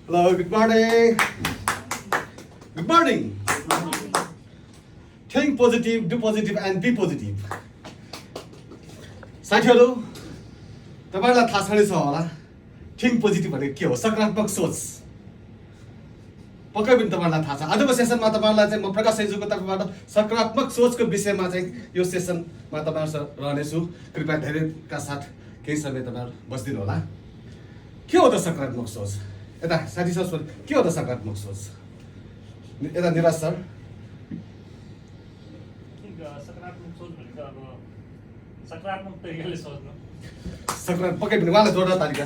Hello, good morning. Good morning. Think positive, do positive, and be positive. साथीहरू, तपाईहरुलाई थाहा छैन होला थिंक पोजिटिभ भनेको के हो? सकारात्मक सोच। पक्कै पनि तपाईहरुलाई थाहा छ। आजको सेसनमा तपाईहरुलाई चाहिँ म प्रकाश सेन्जुको तर्फबाट सकारात्मक सोचको विषयमा चाहिँ यो सेसनमा तपाईहरुसँग रहनेछु। कृपया धैर्यका साथ केही समय तपाईहरु बस्दिनु होला। के हो त सकारात्मक सोच? यता साथी सर के हो त सकारात्मक सोच? यता निराज सर सकारात्मक सोच भनेको अब सकारात्मक तरिकाले सोच्नु। सकारात्मक पक्कै पनि उहाँलाई जोडदार तालिका।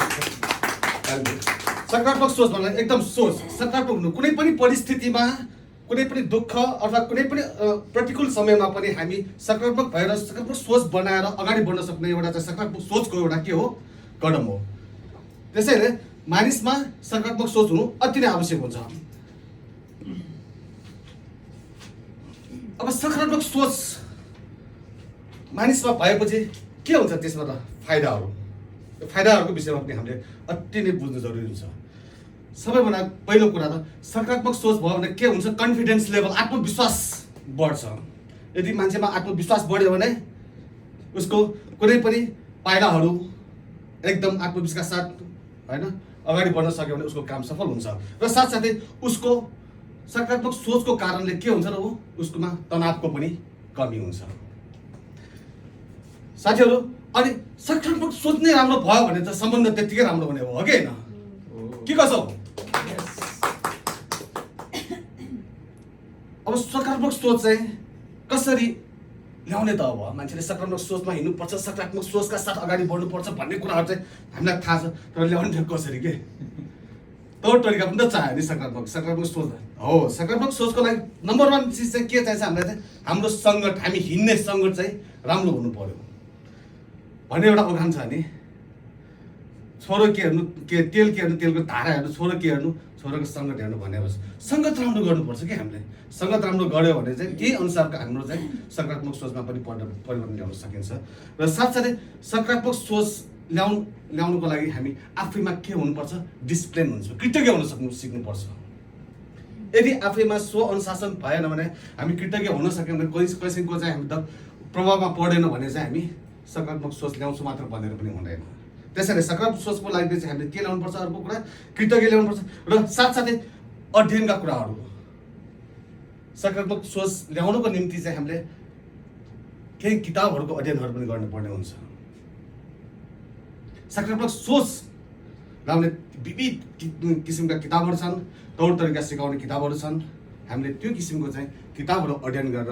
सकारात्मक सोच भन्दा एकदम सोच सकारात्मक हुनु। कुनै पनि परिस्थितिमा कुनै पनि दुःख अथवा कुनै पनि प्रतिकूल समयमा पनि हामी सकारात्मक भएर सकारात्मक सोच बनाएर अगाडि बढ्न सक्ने एउटा चाहिँ सकारात्मक सोचको एउटा के हो? कदम हो। त्यसैले मानिसमा सकारात्मक सोच हुनु अति नै आवश्यक हुन्छ। अब सकारात्मक सोच मानिसमा भएपछि के हुन्छ त्यसबाट फाइदाहरू? यो फाइदाहरूको विषयमा पनि हामीले अति नै बुझ्नु जरुरी हुन्छ। सबैभन्दा पहिलो कुरा त सकारात्मक सोच भयो भने के हुन्छ? कन्फिडेन्स लेभल, आत्मविश्वास बढ्छ। यदि मान्छेमा आत्मविश्वास बढ्यो भने उसको कुनै पनि पाइलाहरू एकदम आत्मविश्वासका साथ हैन अगाडि बढ्न सक्यो भने उसको काम सफल हुन्छ। र साथसाथै उसको सकारात्मक सोचको कारणले के हुन्छ र उसकोमा तनावको पनि कमी हुन्छ। साथीहरू, अनि सकारात्मक सोच नै राम्रो भयो भने त सम्बन्ध त्यतिकै राम्रो हुने हो कि हैन? के कसो हो? अब सकारात्मक सोच चाहिँ कसरी ल्याउने त? अब मान्छेले सकारात्मक सोचमा हिँड्नुपर्छ, सकारात्मक सोचका साथ अगाडि बढ्नुपर्छ भन्ने कुराहरू चाहिँ हामीलाई थाहा छ, तर ल्याउने चाहिँ कसरी के? तौर तरिका पनि त चाहियो नि। सकारात्मक सोच हो। सकारात्मक सोचको लागि नम्बर 1 चिज चाहिँ के चाहिन्छ हामीलाई चाहिँ? हाम्रो सङ्गत, हामी हिँड्ने सङ्गत चाहिँ राम्रो हुनु पर्यो भन्ने एउटा उखान छ नि। छोरो के हेर्नु, के तेल के हेर्नु, तेलको धारा हेर्नु, छोरो के हेर्नु, छोरोको सङ्गत हेर्नु भनेपछि सङ्गत राम्रो गर्नुपर्छ कि हामीले। सङ्गत राम्रो गऱ्यो भने चाहिँ त्यही अनुसारको हाम्रो चाहिँ सकारात्मक सोचमा पनि परिवर्तन ल्याउन सकिन्छ। र साथसाथै सकारात्मक सोच ल्याउनुको लागि हामी आफैमा के हुनुपर्छ? डिसिप्लिन हुन्छ, कृतज्ञ हुन सिक्नुपर्छ। यदि आफैमा स्व अनुशासन भएन भने हामी कृतज्ञ हुन सक्यौँ भने कसैको चाहिँ हामी त प्रभावमा पर्दैन भने चाहिँ हामी सकारात्मक सोच ल्याउँछौँ मात्र भनेर पनि हुँदैन। त्यसैले सकारात्मक सोचको लागि चाहिँ हामीले के ल्याउनुपर्छ? अर्को कुरा कृतज्ञ ल्याउनुपर्छ। र साथसाथै अध्ययनका कुराहरू, सकारात्मक सोच ल्याउनुको निम्ति चाहिँ हामीले केही किताबहरूको अध्ययनहरू पनि गर्नुपर्ने हुन्छ। सकारात्मक सोच ल्याउने विविध किसिमका किताबहरू छन्, तौर तरिका सिकाउने किताबहरू छन्। हामीले त्यो किसिमको चाहिँ किताबहरू अध्ययन गरेर